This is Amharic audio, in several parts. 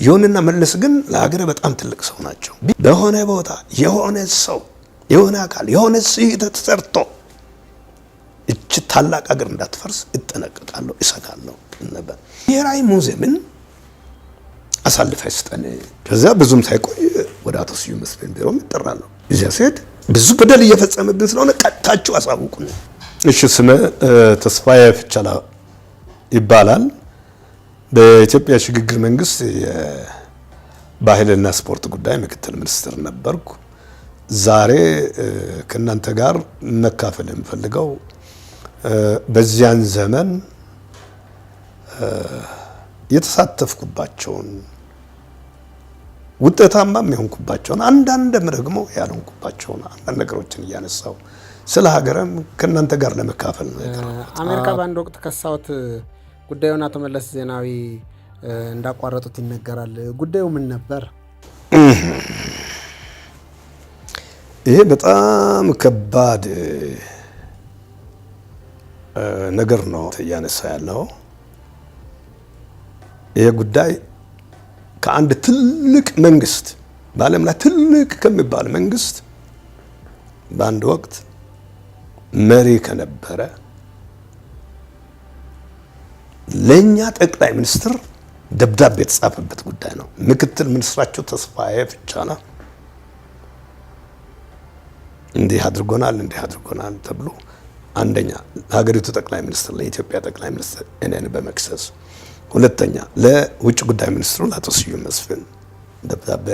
ይሁንና መለስ ግን ለሀገር በጣም ትልቅ ሰው ናቸው። በሆነ ቦታ የሆነ ሰው፣ የሆነ አካል፣ የሆነ ስህተት ሰርቶ እች ታላቅ ሀገር እንዳትፈርስ እጠነቀቃለሁ፣ እሰጋለሁ ነበር። ብሔራዊ ሙዚየምን አሳልፈ ስጠን። ከዚያ ብዙም ሳይቆይ ወደ አቶ ስዩም መስፍን ቢሮም እጠራለሁ። እዚያ ስሄድ ብዙ በደል እየፈጸመብን ስለሆነ ቀጥታችሁ አሳውቁን። እሺ፣ ስሜ ተስፋዬ ፍቻላ ይባላል። በኢትዮጵያ ሽግግር መንግስት የባህልና ስፖርት ጉዳይ ምክትል ሚኒስትር ነበርኩ። ዛሬ ከእናንተ ጋር መካፈል የምፈልገው በዚያን ዘመን የተሳተፍኩባቸውን፣ ውጤታማም የሆንኩባቸውን፣ አንዳንድም ደግሞ ያልሆንኩባቸውን አንዳንድ ነገሮችን እያነሳው ስለ ሀገርም ከእናንተ ጋር ለመካፈል ነው የቀረብኩት። አሜሪካ በአንድ ወቅት ከሳውት ጉዳዩን አቶ መለስ ዜናዊ እንዳቋረጡት ይነገራል። ጉዳዩ ምን ነበር? ይሄ በጣም ከባድ ነገር ነው እያነሳ ያለው። ይሄ ጉዳይ ከአንድ ትልቅ መንግስት፣ በዓለም ላይ ትልቅ ከሚባል መንግስት፣ በአንድ ወቅት መሪ ከነበረ ለእኛ ጠቅላይ ሚኒስትር ደብዳቤ የተጻፈበት ጉዳይ ነው። ምክትል ሚኒስትራቸው ተስፋዬ ፍቻላ እንዲህ አድርጎናል፣ እንዲህ አድርጎናል ተብሎ አንደኛ ለሀገሪቱ ጠቅላይ ሚኒስትር፣ ለኢትዮጵያ ጠቅላይ ሚኒስትር እኔን በመክሰስ፣ ሁለተኛ ለውጭ ጉዳይ ሚኒስትሩ ለአቶ ስዩም መስፍን ደብዳቤ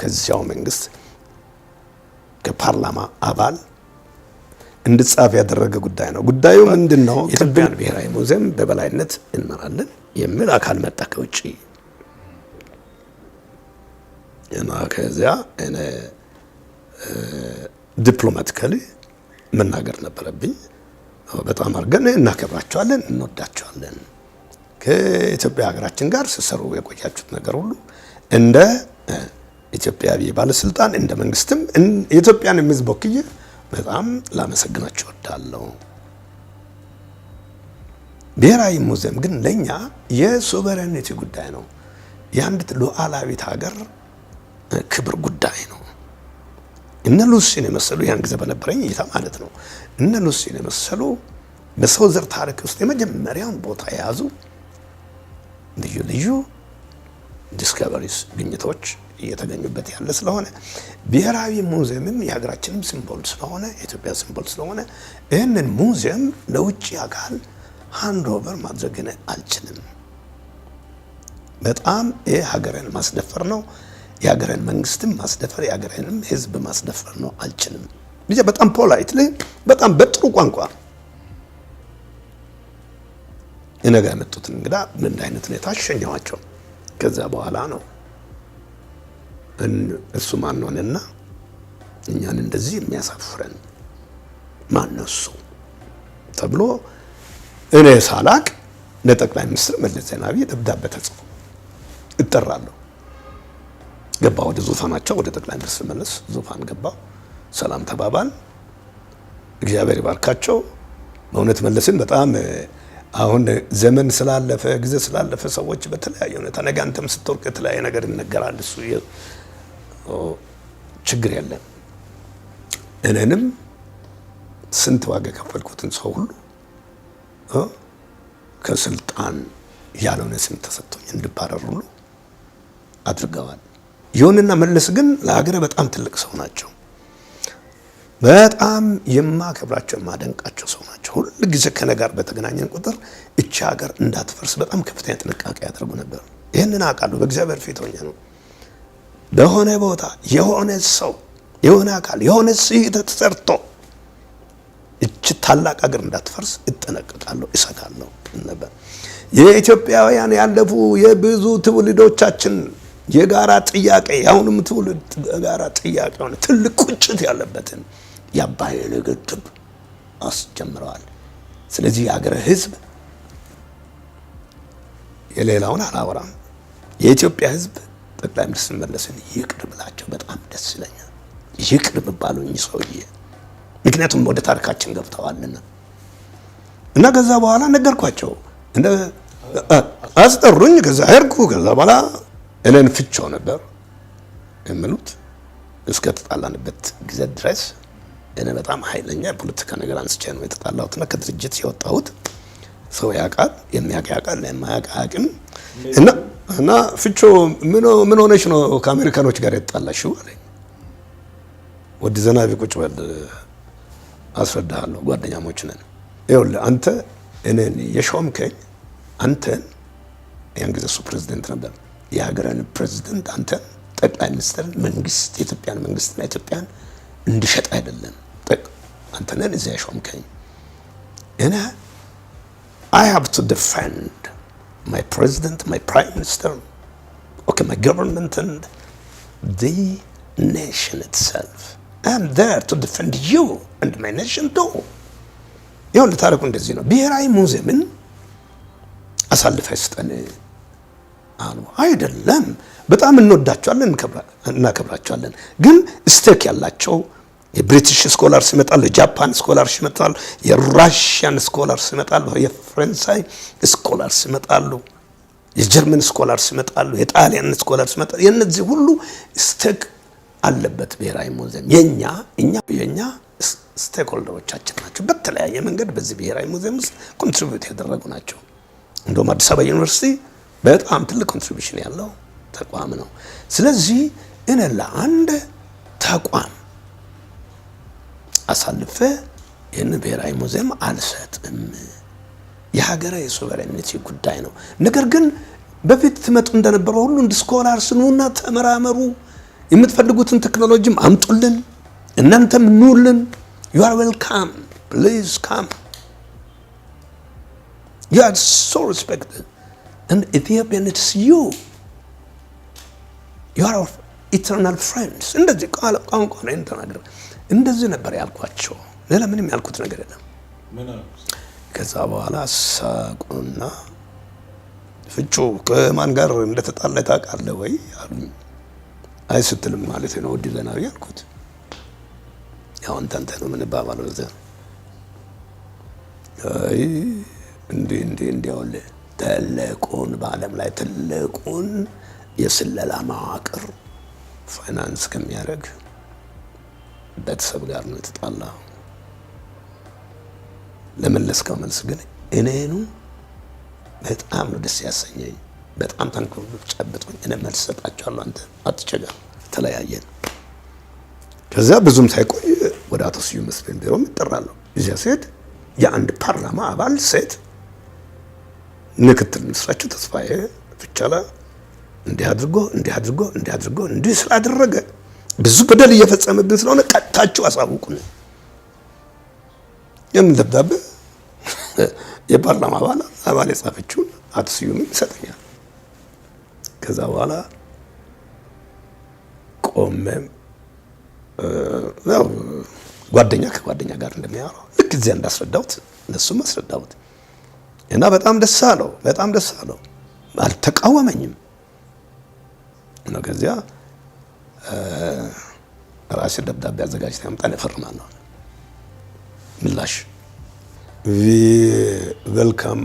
ከዚያው መንግስት ከፓርላማ አባል እንድጻፍ ያደረገ ጉዳይ ነው። ጉዳዩ ምንድን ነው? የኢትዮጵያን ብሔራዊ ሙዚየም በበላይነት እንመራለን የሚል አካል መጣ ከውጭ እና ከዚያ እኔ diplomatically መናገር ነበረብኝ። በጣም አድርገን እናከብራቸዋለን፣ እንወዳቸዋለን። ከኢትዮጵያ ሀገራችን ጋር ስትሰሩ የቆያችሁት ነገር ሁሉ እንደ ኢትዮጵያዊ ባለስልጣን፣ እንደ መንግስትም፣ የኢትዮጵያን ሕዝብ ወክዬ በጣም ላመሰግናችሁ እወዳለሁ። ብሔራዊ ሙዚየም ግን ለእኛ የ sovereignty ጉዳይ ነው። የአንዲት ሉዓላዊት ሀገር ክብር ጉዳይ ነው። እነ ሉሲን የመሰሉ፣ ያን ጊዜ በነበረኝ እይታ ማለት ነው። እነ ሉሲን የመሰሉ በሰው ዘር ታሪክ ውስጥ የመጀመሪያውን ቦታ የያዙ ልዩ ልዩ discoveries፣ ግኝቶች እየተገኙበት ያለ ስለሆነ፣ ብሔራዊ ሙዚየምም የሀገራችንም symbol ስለሆነ፣ የኢትዮጵያ symbol ስለሆነ ይህንን ሙዚየም ለውጭ አካል hand over ማድረግ አልችልም። በጣም ይህ ሀገርን ማስደፈር ነው። የሀገርን መንግስትም ማስደፈር፣ የሀገርንም ህዝብ ማስደፈር ነው። አልችልም። ብቻ በጣም politely፣ በጣም በጥሩ ቋንቋ እኔ ጋ የመጡትን እንግዳ በእንዲህ አይነት ሁኔታ አሸኘኋቸው። ከዛ በኋላ ነው እሱ ማን ሆነና እኛን እንደዚህ የሚያሳፍረን፣ ማን ነው እሱ ተብሎ እኔ ሳላቅ ለጠቅላይ ሚኒስትር መለስ ዜናዊ ደብዳቤ ተጽፎ እጠራለሁ። ገባ ወደ ዙፋናቸው፣ ወደ ጠቅላይ ሚኒስትር መለስ ዙፋን ገባ። ሰላም ተባባል። እግዚአብሔር ይባርካቸው። በእውነት መለስን በጣም አሁን ዘመን ስላለፈ፣ ጊዜ ስላለፈ ሰዎች በተለያየ ሁኔታ ነገ አንተም ስትወርቅ የተለያየ ነገር ይነገራል። እሱ ችግር የለም። እኔንም ስንት ዋጋ የከፈልኩትን ሰው ሁሉ ከስልጣን ያልሆነ ስም ተሰጥቶኝ እንድባረር ሁሉ አድርገዋል። ይሁንና መለስ ግን ለሀገር በጣም ትልቅ ሰው ናቸው። በጣም የማከብራቸው፣ የማደንቃቸው ሰው ናቸው። ሁል ጊዜ ከእኔ ጋር በተገናኘን ቁጥር እቺ ሀገር እንዳትፈርስ በጣም ከፍተኛ ጥንቃቄ ያደርጉ ነበር። ይህንን አውቃለሁ። በእግዚአብሔር ፊት ሆኜ ነው። በሆነ ቦታ የሆነ ሰው፣ የሆነ አካል፣ የሆነ ስህተት ሰርቶ እች ታላቅ ሀገር እንዳትፈርስ እጠነቀቃለሁ፣ እሰጋለሁ ነበር። የኢትዮጵያውያን ያለፉ የብዙ ትውልዶቻችን የጋራ ጥያቄ፣ የአሁኑም ትውልድ የጋራ ጥያቄ ሆነ ትልቅ ቁጭት ያለበትን የአባይን ግድብ አስጀምረዋል። ስለዚህ የሀገር ሕዝብ፣ የሌላውን አላወራም፣ የኢትዮጵያ ሕዝብ ጠቅላይ ሚኒስትር መለስን ይቅር ብላቸው በጣም ደስ ይለኛል። ይቅር ብባሉ እኚህ ሰውዬ፣ ምክንያቱም ወደ ታሪካችን ገብተዋልና። እና ከዛ በኋላ ነገርኳቸው እንደ አስጠሩኝ። ከዛ ሄድኩ። ከዛ በኋላ እኔን ፍቾ ነበር የሚሉት እስከ ተጣላንበት ጊዜ ድረስ። እኔ በጣም ኃይለኛ የፖለቲካ ነገር አንስቼ ነው የተጣላሁትና ከድርጅት የወጣሁት። ሰው ያውቃል፣ የሚያውቅ ያውቃል፣ የማያውቅ አያውቅም። እና ፍቾ ምን ሆነሽ ነው ከአሜሪካኖች ጋር የተጣላሽው አለኝ። ወዲ ዘናቢ ቁጭ በል አስረዳሃለሁ፣ ጓደኛሞች ነን። ይኸውልህ አንተ እኔን የሾምከኝ አንተን፣ ያን ጊዜ እሱ ፕሬዚደንት ነበር፣ የሀገርን ፕሬዚደንት አንተን ጠቅላይ ሚኒስትር መንግስት የኢትዮጵያን መንግስትና ኢትዮጵያን እንድሸጥ አይደለም። አንተነን እዚያ የሾምከኝ። እኔ I have to defend my president, my prime minister, okay, my government and the nation itself. I'm there to defend you and my nation too. ይኸውልህ ታሪኩ እንደዚህ ነው። ብሔራዊ ሙዚየምን አሳልፈህ ስጠን አሉ። አይደለም፣ በጣም እንወዳቸዋለን፣ እናከብራቸዋለን። ግን stake ያላቸው የ British scholars ይመጣሉ፣ የጃፓን scholars ይመጣሉ፣ የ Russian scholars ይመጣሉ፣ የፈረንሳይ scholars ይመጣሉ፣ የጀርመን scholars ይመጣሉ፣ የጣሊያን scholars ይመጣሉ። የእነዚህ ሁሉ stake አለበት ብሔራዊ ሙዚየም። የኛ እኛ የኛ stakeholder ኦቻችን ናቸው። በተለያየ መንገድ በዚህ ብሔራዊ ሙዚየም ውስጥ contribute ያደረጉ ናቸው። እንደውም አዲስ አበባ ዩኒቨርሲቲ በጣም ትልቅ contribution ያለው ተቋም ነው። ስለዚህ እኔ ለአንድ ተቋም አሳልፌ ይህን ብሔራዊ ሙዚየም አልሰጥም። የሀገረ የ sovereignty ጉዳይ ነው። ነገር ግን በፊት ትመጡ እንደነበረው ሁሉ እንደ scholars ኑና ተመራመሩ፣ የምትፈልጉትን ቴክኖሎጂም አምጡልን፣ እናንተም ኑልን። You are welcome, please come, you are so respected and Ethiopia needs you, you are our eternal friends። እንደዚህ ቋንቋ ነው ተናግረ እንደዚህ ነበር ያልኳቸው። ሌላ ምንም ያልኩት ነገር የለም። ከዛ በኋላ ሳቁና ፍቹ ከማን ጋር እንደተጣላ ታውቃለህ ወይ አሉኝ። አይ ስትልም ማለት ነው ወዲ ዘናዊ አልኩት። ያው አንተ አንተ ነው የምንባባለው እዚያ። አይ እንዲህ እንዲህ እንዲያውልህ ትልቁን በዓለም ላይ ትልቁን የስለላ መዋቅር ፋይናንስ ከሚያደርግ ቤተሰብ ጋር ነው የተጣላው። ለመለስከው መልስ ግን እኔኑ በጣም ነው ደስ ያሰኘኝ። በጣም ተንክሮ ጨብጦኝ እኔ መልስ ሰጣቸዋለሁ፣ አንተ አትቸገር። ተለያየን። ከዚያ ብዙም ሳይቆይ ወደ አቶ ስዩም መስፍን ቢሮም እጠራለሁ። እዚያ ስሄድ የአንድ ፓርላማ አባል ሴት ምክትል ሚኒስትራቸው ተስፋዬ ፍቻላ እንዲህ አድርጎ፣ እንዲህ አድርጎ፣ እንዲህ አድርጎ፣ እንዲህ ስላደረገ ብዙ በደል እየፈጸመብን ስለሆነ ቀጥታችሁ አሳውቁን የሚል ደብዳቤ የፓርላማ አባል የጻፈችውን አቶ ስዩምም ይሰጠኛል። ከዛ በኋላ ቆሜም ያው ጓደኛ ከጓደኛ ጋር እንደሚያወራው ልክ እዚያ እንዳስረዳሁት እነሱም አስረዳሁት እና በጣም ደስ አለው። በጣም ደስ አለው። አልተቃወመኝም። እና ከዚያ ራሴ ደብዳቤ አዘጋጅተህ አምጣን እፈርማለሁ። ምላሽ we welcome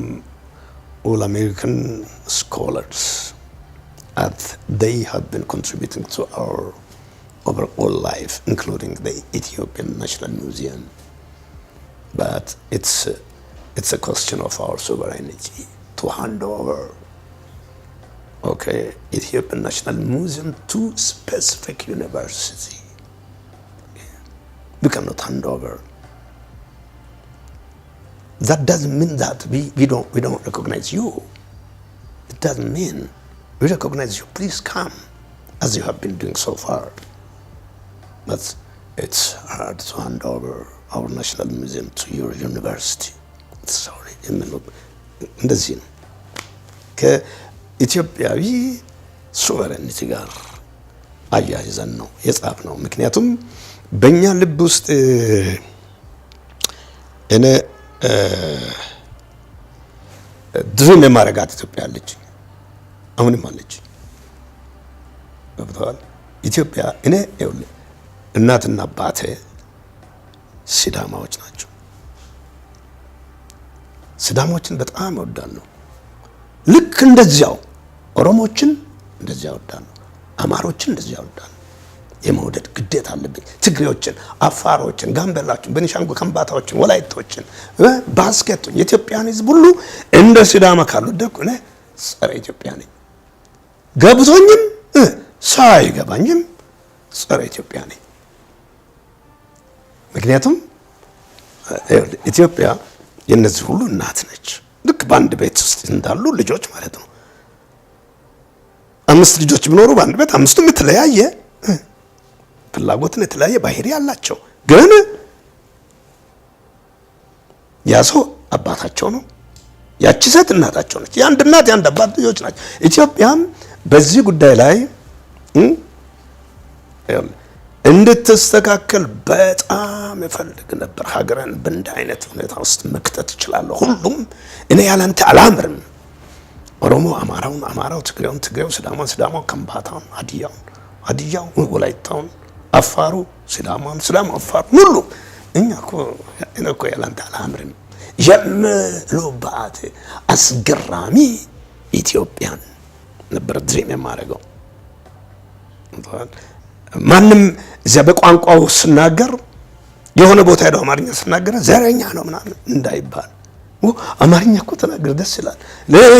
all American scholars as they have been contributing to our overall life, including the Ethiopian National Museum. But it's a question of our sovereignty to hand over, okay, Ethiopian National Museum to specific university. We cannot hand over. That doesn't mean that we don't recognize you. It doesn't mean we recognize you. Please come, as you have been doing so far. But it's hard to hand over our National Museum to your university. Sorry. የምለው እንደዚህ ነው። ከኢትዮጵያዊ sovereignty ጋር አያይዘን ነው የጻፍነው። ምክንያቱም በእኛ ልብ ውስጥ እኔ dream የማረጋት ኢትዮጵያ አለች፣ አሁንም አለች። ገብተዋል። ኢትዮጵያ እኔ ይኸውልህ እናትና አባቴ ሲዳማዎች ናቸው። ሲዳማዎችን በጣም እወዳለሁ። ልክ እንደዚያው ኦሮሞችን እንደዚያ እወዳለሁ፣ አማሮችን እንደዚያ እወዳለሁ። የመውደድ ግዴታ አለብኝ። ትግሬዎችን፣ አፋሮችን፣ ጋምቤላዎችን፣ ቤኒሻንጉል ከምባታዎችን፣ ወላይቶችን፣ ባስኬቶችን፣ የኢትዮጵያን ሕዝብ ሁሉ እንደ ሲዳማ ካልወደድኩ እኔ ጸረ ኢትዮጵያ ነኝ። ገብቶኝም ሳይገባኝም ጸረ ኢትዮጵያ ነኝ። ምክንያቱም ኢትዮጵያ የእነዚህ ሁሉ እናት ነች። ልክ በአንድ ቤት ውስጥ እንዳሉ ልጆች ማለት ነው። አምስት ልጆች ቢኖሩ በአንድ ቤት አምስቱም የተለያየ ፍላጎትን የተለያየ ባህሪ አላቸው። ግን ያ ሰው አባታቸው ነው፣ ያቺ ሴት እናታቸው ነች። የአንድ እናት የአንድ አባት ልጆች ናቸው። ኢትዮጵያም በዚህ ጉዳይ ላይ እንድትስተካከል በጣም እፈልግ ነበር። ሀገርን በእንዲህ አይነት ሁኔታ ውስጥ መክተት እችላለሁ። ሁሉም እኔ ያላንተ አላምርም። ኦሮሞ አማራውን፣ አማራው ትግሬውን፣ ትግሬው ሲዳማውን፣ ሲዳማው ከምባታውን፣ ሀዲያውን፣ ሀዲያው ወላይታውን፣ አፋሩ ሲዳማውን፣ ሲዳማው አፋሩ፣ ሁሉ እኛ እኮ እኔ እኮ ያላንተ አላምርም የምሉባት አስገራሚ ኢትዮጵያን ነበር dream የማደርገው። ማንም እዚያ በቋንቋው ስናገር የሆነ ቦታ ሄደው አማርኛ ስናገር ዘረኛ ነው ምናምን እንዳይባል፣ አማርኛ እኮ ተናገር ደስ ይላል።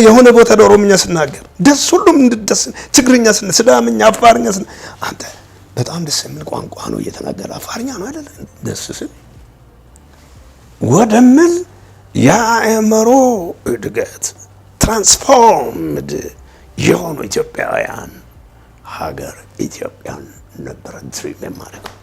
የሆነ ቦታ ሄደው ኦሮምኛ ስናገር ደስ ሁሉም እንድደስ፣ ትግርኛ ስን፣ ሲዳምኛ፣ አፋርኛ ስን፣ አንተ በጣም ደስ የሚል ቋንቋ ነው እየተናገረ፣ አፋርኛ ነው አይደለ፣ ደስ ስል ወደምል የአእምሮ እድገት transformed የሆኑ ኢትዮጵያውያን ሀገር ኢትዮጵያን ነበረ dream የማደርገው።